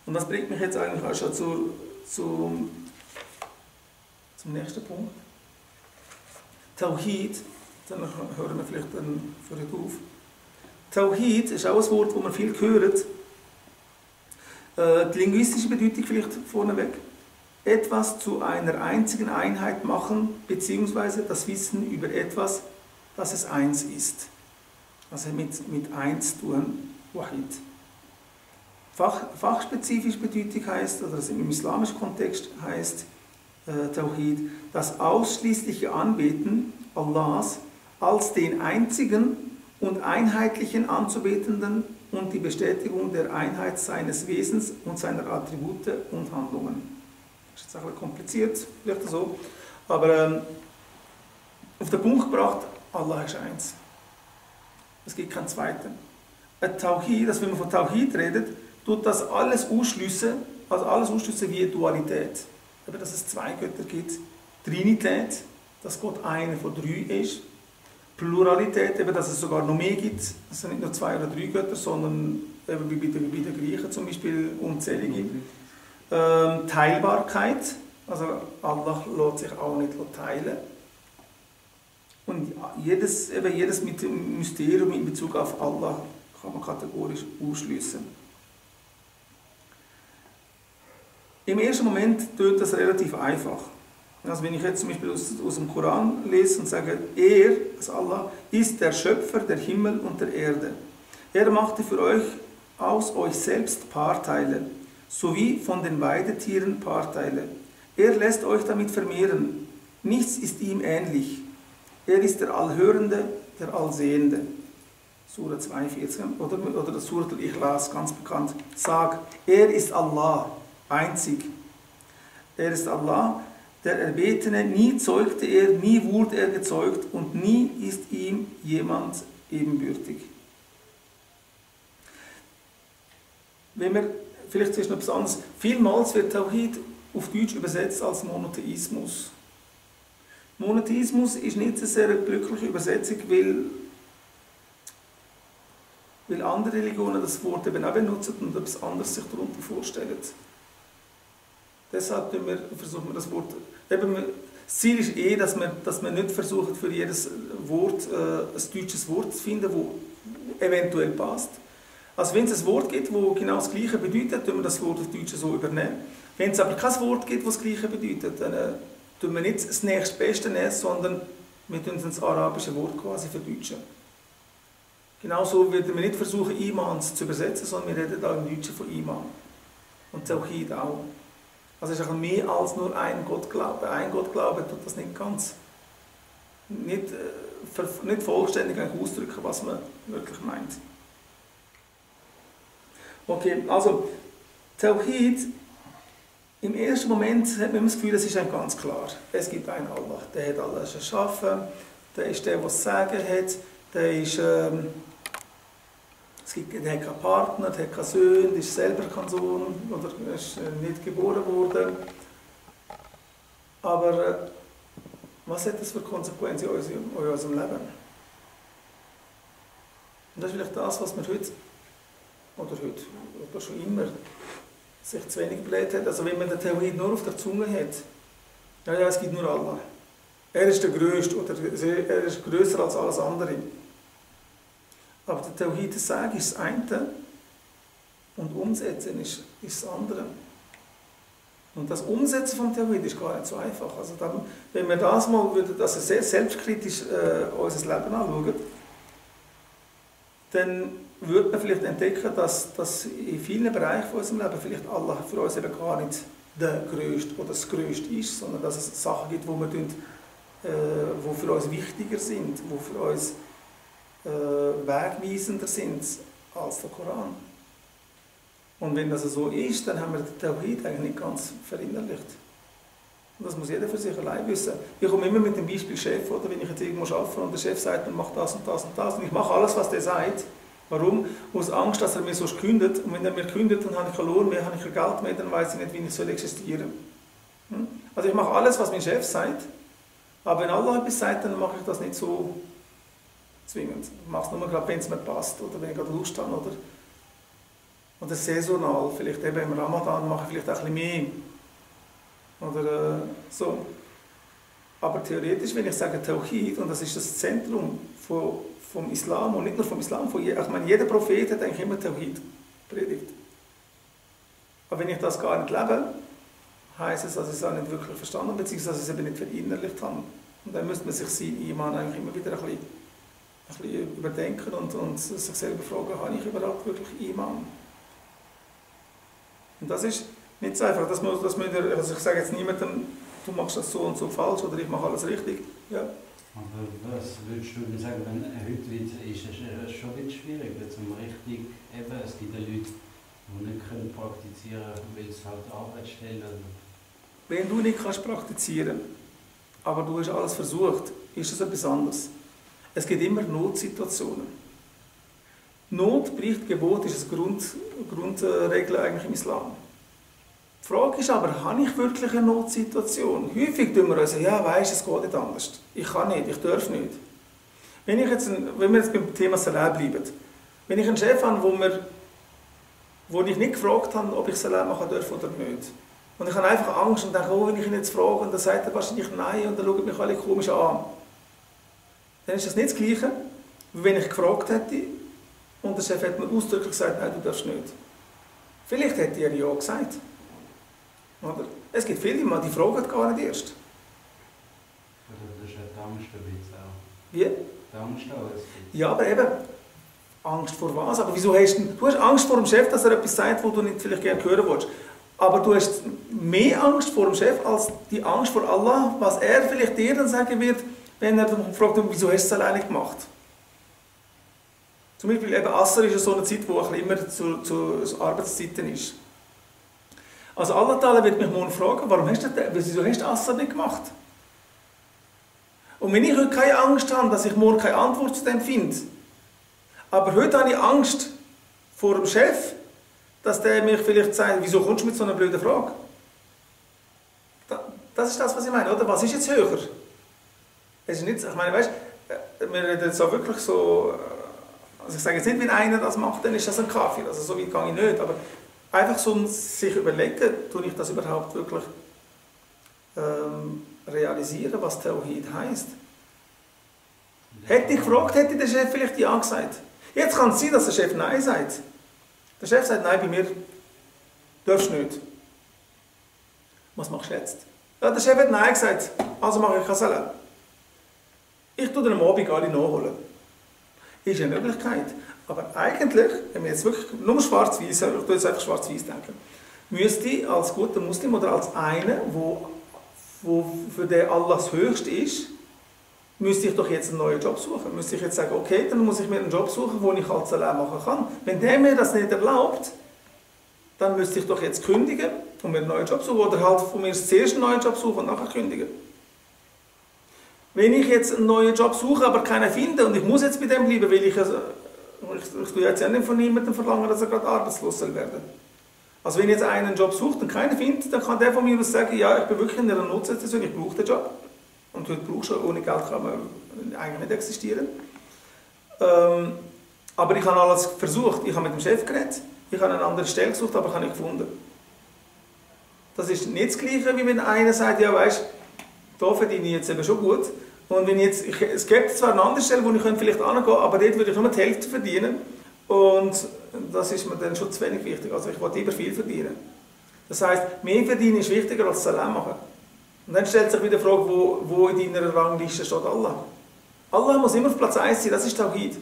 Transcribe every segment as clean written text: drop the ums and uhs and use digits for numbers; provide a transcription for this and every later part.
Und das bringt mich jetzt eigentlich auch schon zum nächsten Punkt. Tawhid, dann hören wir vielleicht dann vorher auf. Tawhid ist auch ein Wort, das man viel hört. Die linguistische Bedeutung vielleicht vorneweg. Etwas zu einer einzigen Einheit machen, beziehungsweise das Wissen über etwas, dass es eins ist. Also mit eins tun, Wahid. Fachspezifische Bedeutung heißt, oder das im islamischen Kontext heißt Tawhid, das ausschließliche Anbeten Allahs als den einzigen und einheitlichen Anzubetenden und die Bestätigung der Einheit seines Wesens und seiner Attribute und Handlungen. Das ist jetzt auch ein bisschen kompliziert, vielleicht so, aber auf den Punkt gebracht, Allah ist eins. Es gibt keinen zweiten. Ein Tawhid, also wenn man von Tawhid redet, tut das alles ausschliessen, also alles ausschliessen wie Dualität. Eben, dass es zwei Götter gibt. Trinität, dass Gott einer von drei ist. Pluralität, eben, dass es sogar noch mehr gibt. Es sind nicht nur zwei oder drei Götter, sondern eben wie bei den Griechen zum Beispiel unzählige. Teilbarkeit, also Allah lässt sich auch nicht teilen. Und jedes mit dem Mysterium in Bezug auf Allah kann man kategorisch ausschliessen. Im ersten Moment tut das relativ einfach. Also wenn ich jetzt zum Beispiel aus dem Koran lese und sage, er, also Allah, ist der Schöpfer der Himmel und der Erde. Er machte für euch aus euch selbst Paarteile, sowie von den Weidetieren Paarteile. Er lässt euch damit vermehren. Nichts ist ihm ähnlich. Er ist der Allhörende, der Allsehende. Sura 42 oder das Surat al-Ikhlas, ganz bekannt. Sag, er ist Allah, einzig. Er ist Allah, der Erbetene, nie zeugte er, nie wurde er gezeugt und nie ist ihm jemand ebenbürtig. Wenn wir, vielleicht ist noch etwas anderes, vielmals wird Tawhid auf Deutsch übersetzt als Monotheismus. Monotheismus ist nicht eine sehr glückliche Übersetzung, weil andere Religionen das Wort eben auch benutzen und etwas anderes sich darunter vorstellen. Deshalb versuchen wir das Wort, eben, das Ziel ist dass wir nicht versuchen, für jedes Wort ein deutsches Wort zu finden, das eventuell passt. Also wenn es ein Wort gibt, das genau das Gleiche bedeutet, tun wir das Wort auf Deutsch so übernehmen. Wenn es aber kein Wort gibt, das das Gleiche bedeutet, dann tun wir nicht das nächstbeste nehmen, sondern wir tun das arabische Wort quasi verdeutschen. Genauso würden wir nicht versuchen, Iman zu übersetzen, sondern wir reden auch im Deutschen von Iman. Und Tawhid auch. Also es ist auch mehr als nur ein Gottglaube. Ein Gottglaube tut das nicht ganz, nicht vollständig ausdrücken, was man wirklich meint. Okay, also Tawhid, im ersten Moment hat man das Gefühl, es ist ganz klar. Es gibt einen Allah, der hat alles erschaffen, der ist der das Sagen hat, der hat keinen Partner, der hat keinen Sohn, ist selber kein Sohn oder ist nicht geboren worden. Aber was hat das für Konsequenzen in unserem Leben? Und das ist vielleicht das, was man heute oder schon immer sich zu wenig überlegt hat. Also wenn man den Tawhid nur auf der Zunge hat, ja, es gibt nur Allah. Er ist der Größte oder er ist grösser als alles andere. Aber der Tawhid sagen ist das eine und umsetzen ist das andere. Und das Umsetzen vom Tawhid ist gar nicht so einfach. Also dann, wenn wir das mal sehr selbstkritisch unser Leben anschauen, dann würde man vielleicht entdecken, dass in vielen Bereichen von unserem Leben vielleicht Allah für uns eben gar nicht der Größte oder das Größte ist, sondern dass es Sachen gibt, die für uns wichtiger sind, die für uns wegweisender sind als der Koran. Und wenn das so ist, dann haben wir den Tawhid eigentlich nicht ganz verinnerlicht. Und das muss jeder für sich allein wissen. Ich komme immer mit dem Beispiel Chef, oder wenn ich jetzt irgendwo arbeite und der Chef sagt, man macht das und das und das und ich mache alles, was der sagt. Warum? Aus Angst, dass er mir sonst kündet. Und wenn er mir kündet, dann habe ich keinen Lohn mehr, habe ich kein Geld mehr, dann weiß ich nicht, wie ich existieren soll. Also ich mache alles, was mein Chef sagt. Aber wenn Allah etwas sagt, dann mache ich das nicht so zwingend. Ich mache es nur gerade, wenn es mir passt oder wenn ich gerade Lust habe. Oder Oder saisonal, vielleicht eben im Ramadan mache ich vielleicht auch ein bisschen mehr. Oder so. Aber theoretisch, wenn ich sage Tawhid, und das ist das Zentrum vom Islam, und nicht nur vom Islam, ich meine, jeder Prophet hat eigentlich immer Tawhid predigt. Aber wenn ich das gar nicht lebe, heisst es, dass ich es auch nicht wirklich verstanden habe, beziehungsweise dass ich es eben nicht verinnerlicht habe. Und dann müsste man sich seinen Iman eigentlich immer wieder ein bisschen überdenken und sich selber fragen, habe ich überhaupt wirklich Iman? Und das ist nicht so einfach, also ich sage jetzt niemandem, du machst das so und so falsch oder ich mache alles richtig. Ja. Aber was würdest du denn sagen, wenn heute ist es schon ein bisschen schwierig, zum richtig, eben, es gibt ja Leute, die nicht praktizieren können, weil es halt Arbeitsstellen oder... Wenn du nicht praktizieren kannst, aber du hast alles versucht, ist das etwas anderes. Es gibt immer Notsituationen. Not bricht Gebot, ist eine Grundregel eigentlich im Islam. Die Frage ist aber, habe ich wirklich eine Notsituation? Häufig tun wir uns sagen, ja, weisst, es geht nicht anders. Ich kann nicht, ich darf nicht. Wenn wir jetzt beim Thema Salat bleiben, wenn ich einen Chef habe, wo ich nicht gefragt habe, ob ich Salat machen darf oder nicht, und ich habe einfach Angst und denke, oh, wenn ich ihn jetzt frage, und dann sagt er wahrscheinlich nein, und dann schauen mich alle komisch an, dann ist das nicht das Gleiche, wie wenn ich gefragt hätte, und der Chef hat mir ausdrücklich gesagt, nein, du darfst nicht. Vielleicht hätte er ja gesagt. Oder? Es gibt viele, die fragen gar nicht erst. Oder das ist die Angst ein bisschen auch. Wie? Die Angst auch. Ja, aber eben, Angst vor was? Aber wieso hast du hast Angst vor dem Chef, dass er etwas sagt, wo du nicht vielleicht gerne hören willst. Aber du hast mehr Angst vor dem Chef als die Angst vor Allah, was er vielleicht dir dann sagen wird, wenn er dann fragt, wieso hast du es alleine gemacht? Zum Beispiel eben Asr ist ja so eine Zeit, wo immer zu Arbeitszeiten ist. Also Allah Ta'ala wird mich morgen fragen, wieso hast du Asr nicht gemacht? Und wenn ich heute keine Angst habe, dass ich morgen keine Antwort zu dem finde, aber heute habe ich Angst vor dem Chef, dass der mich vielleicht sagt, wieso kommst du mit so einer blöden Frage? Das ist das, was ich meine, oder? Was ist jetzt höher? Es ist nicht, ich meine, weißt, wir reden jetzt auch wirklich so, also ich sage jetzt nicht, wenn einer das macht, dann ist das ein Kafir, also so weit gehe ich nicht, aber einfach so sich überlegen, tue ich das überhaupt wirklich realisieren, was Tawhid heisst. Hätte ich gefragt, hätte der Chef vielleicht ja gesagt. Jetzt kann es sein, dass der Chef Nein sagt. Der Chef sagt, nein, bei mir darfst du nicht. Was machst du jetzt? Ja, der Chef hat Nein gesagt, also mache ich kein Salat. Ich tue dann am Abend alle nachholen. Ist eine Möglichkeit. Aber eigentlich, wenn wir jetzt wirklich nur schwarz-weiß, ich tue jetzt einfach schwarz-weiß denken, müsste ich als guter Muslim oder als einer, wo für den Allah das Höchste ist, müsste ich doch jetzt einen neuen Job suchen. Müsste ich jetzt sagen, okay, dann muss ich mir einen Job suchen, wo ich halt Salat machen kann. Wenn der mir das nicht erlaubt, dann müsste ich doch jetzt kündigen und mir einen neuen Job suchen. Oder halt von mir zuerst einen neuen Job suchen und nachher kündigen. Wenn ich jetzt einen neuen Job suche, aber keinen finde und ich muss jetzt bei dem bleiben, weil ich tue jetzt ja nicht von niemandem verlangen, dass er gerade arbeitslos soll werden. Also wenn jetzt einer einen Job sucht und keinen findet, dann kann der von mir aus sagen, ja, ich bin wirklich in einer Notsituation, ich brauche den Job. Und heute brauchst du, ohne Geld kann man eigentlich nicht existieren. Aber ich habe alles versucht. Ich habe mit dem Chef geredet, ich habe eine andere Stelle gesucht, aber ich habe nicht gefunden. Das ist nicht das Gleiche, wie wenn einer sagt, ja weisst, da verdiene ich jetzt eben schon gut. Und wenn es gibt zwar eine andere Stelle, wo ich vielleicht hingehen könnte, aber dort würde ich nur die Hälfte verdienen. Und das ist mir dann schon zu wenig wichtig. Also ich wollte lieber viel verdienen. Das heisst, mehr verdienen ist wichtiger als Salat machen. Und dann stellt sich wieder die Frage, wo in deiner Rangliste steht Allah. Allah muss immer auf Platz 1 sein, das ist Tawhid.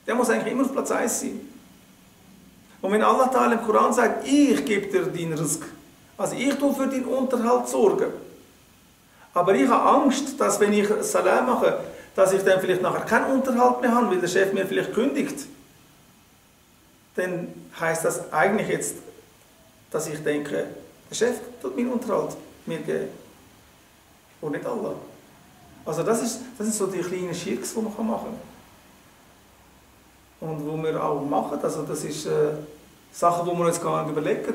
Der muss eigentlich immer auf Platz 1 sein. Und wenn Allah Ta'ala im Koran sagt, ich gebe dir deinen Rizq, also ich tue für deinen Unterhalt sorgen, aber ich habe Angst, dass wenn ich Salat mache, dass ich dann vielleicht nachher keinen Unterhalt mehr habe, weil der Chef mir vielleicht kündigt, dann heisst das eigentlich jetzt, dass ich denke, der Chef tut meinen Unterhalt mir geben. Und nicht Allah. Also das ist so die kleinen Schirks, die man machen kann. Und wo wir auch machen, also das ist Sachen, die wir uns gar nicht überlegen.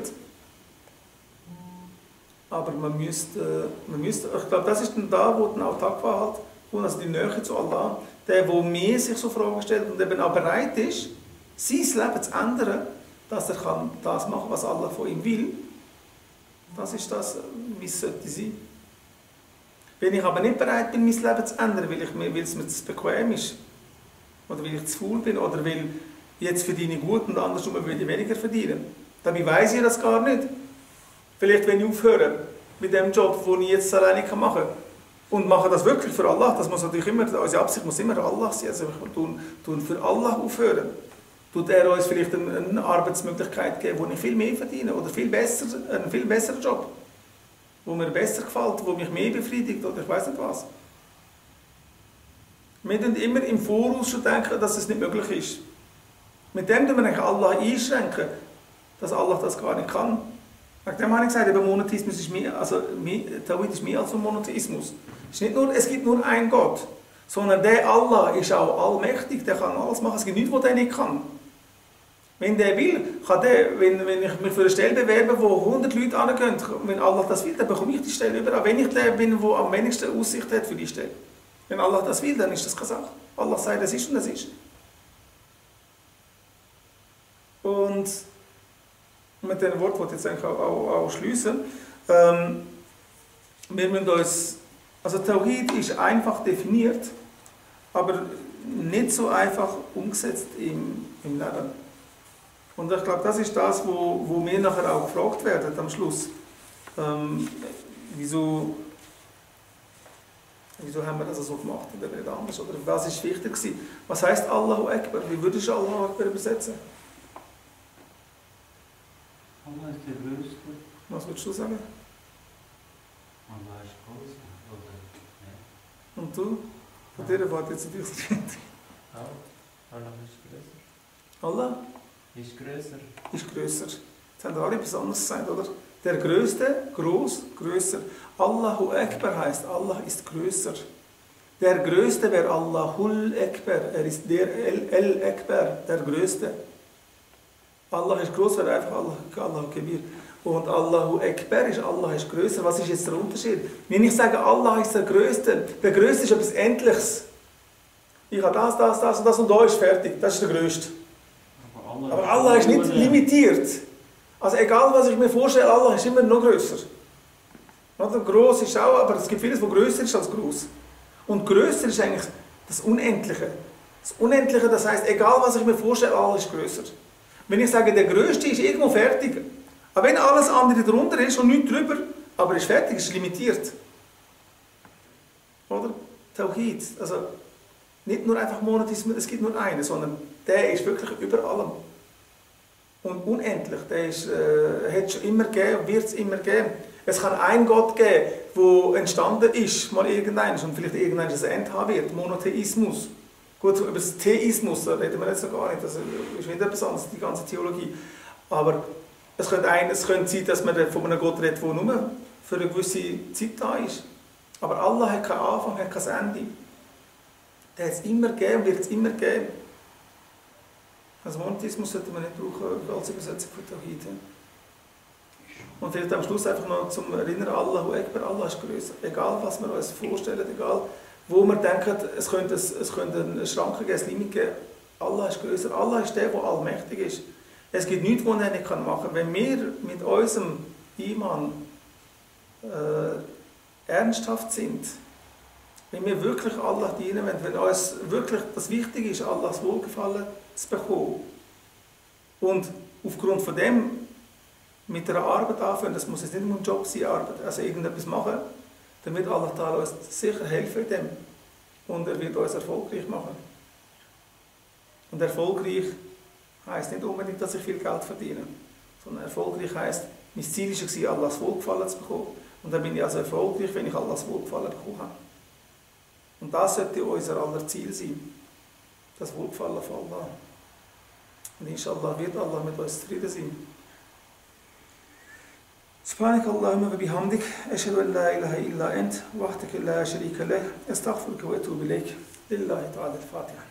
Aber man müsste, ich glaube, das ist dann da, wo dann auch Taqwa halt, wo also die Nähe zu Allah, der, wo mehr sich so Fragen stellt und eben auch bereit ist, sein Leben zu ändern, dass er kann das machen kann, was Allah von ihm will. Das ist das, wie es sollte sein. Wenn ich aber nicht bereit bin, mein Leben zu ändern, weil es mir zu bequem ist, oder weil ich zu faul bin, oder weil jetzt verdiene ich gut und andersrum will ich weniger verdienen, dabei weiss ich das gar nicht. Vielleicht, wenn ich aufhöre mit dem Job, den ich jetzt alleine machen kann, und mache das wirklich für Allah, das muss natürlich immer, unsere Absicht muss immer Allah sein, also wir tun für Allah aufhören. Tut er uns vielleicht eine Arbeitsmöglichkeit geben, wo ich viel mehr verdiene, oder einen viel besseren Job, wo mir besser gefällt, wo mich mehr befriedigt, oder ich weiß nicht was. Wir denken immer im Voraus schon denken, dass es nicht möglich ist. Mit dem tun wir Allah einschränken, dass Allah das gar nicht kann. Wegen dem habe ich gesagt, eben Monotheismus ist mehr, also Tawhid ist mehr als ein Monotheismus. Es gibt nur einen Gott, sondern der Allah ist auch allmächtig, der kann alles machen, es gibt nichts, was der nicht kann. Wenn der will, kann der, wenn ich mich für eine Stelle bewerbe, wo 100 Leute angehen, wenn Allah das will, dann bekomme ich die Stelle überall. Wenn ich der bin, der am wenigsten Aussicht hat für die Stelle. Wenn Allah das will, dann ist das keine Sache. Allah sagt, das ist und das ist. Und mit diesem Wort wollte ich jetzt eigentlich auch schließen. Wir müssen uns, also Tawhid ist einfach definiert, aber nicht so einfach umgesetzt im Leben. Und ich glaube, das ist das, wo wir nachher auch gefragt werden am Schluss. Wieso haben wir das so gemacht oder nicht anders? Oder was ist wichtig gewesen? Was heisst Allahu Akbar? Wie würdest du Allahu Akbar übersetzen? Allah ist der Größte. Was würdest du sagen? Allah ist groß. Oder? Ja. Und du? Von dir erwartet jetzt natürlich das Kind. Allah ist größer. Allah? Ist größer. Ist grösser. Jetzt haben alle etwas anderes gesagt, oder? Der Größte, groß, grösser. Allahu Akbar heisst, Allah ist grösser. Der Größte wäre Allahul Akbar. Er ist der El Akbar, der Größte. Allah ist groß, wäre einfach Allahu Kabir. Und Allahu Akbar ist, Allah ist grösser. Was ist jetzt der Unterschied? Wenn ich sage, Allah ist der Größte ist etwas Endliches. Ich habe das und da ist fertig. Das ist der Größte. Aber Allah ist nicht limitiert. Also egal, was ich mir vorstelle, Allah ist immer noch grösser. Gross ist auch, aber es gibt vieles, was grösser ist als gross. Und grösser ist eigentlich das Unendliche. Das Unendliche, das heisst, egal, was ich mir vorstelle, Allah ist grösser. Wenn ich sage, der Größte ist irgendwo fertig, aber wenn alles andere darunter ist und nichts drüber, aber ist fertig, ist limitiert. Oder? Tawhid. Also nicht nur einfach Monotheismus, es gibt nur einen, sondern der ist wirklich über allem. Und unendlich, der hat es schon immer gegeben und wird es immer geben. Es kann einen Gott geben, der entstanden ist, mal irgendein und vielleicht irgendein das Ende haben wird. Monotheismus. Gut, über das Theismus da reden wir jetzt noch gar nicht, das ist wieder etwas anderes, die ganze Theologie. Aber es könnte sein, dass man von einem Gott redet, der nur für eine gewisse Zeit da ist. Aber Allah hat keinen Anfang, hat kein Ende. Der hat es immer gegeben und wird es immer geben. Also Monotheismus sollte man nicht brauchen als Übersetzung von Tawhid. Und vielleicht am Schluss einfach noch zum Erinnern, Allahu Akbar, Allah ist grösser. Egal was wir uns vorstellen, egal wo wir denken, es könnte eine Schranke geben, ein Limit geben. Allah ist grösser. Allah ist der allmächtig ist. Es gibt nichts, was er nicht machen kann. Wenn wir mit unserem Iman ernsthaft sind, wenn wir wirklich Allah dienen wollen, wenn uns wirklich das Wichtige ist, Allahs Wohlgefallen zu bekommen und aufgrund von dem mit einer Arbeit anfangen, das muss jetzt nicht nur ein Job sein, Arbeit, also irgendetwas machen, dann wird Allah uns sicher helfen in dem und er wird uns erfolgreich machen. Und erfolgreich heisst nicht unbedingt, dass ich viel Geld verdiene, sondern erfolgreich heisst, mein Ziel war, Allahs Wohlgefallen zu bekommen und dann bin ich also erfolgreich, wenn ich Allahs Wohlgefallen bekommen habe. Und das sollte unser aller Ziel sein, das Wohlgefallen von Allah. Und inshallah wird Allah mit uns zufrieden sein. سبحانك اللهم وبحمدك أشهد أن لا إله إلا أنت وحدك لا شريك له أستغفرك وأتوب إليك لله تعالى الفاتحة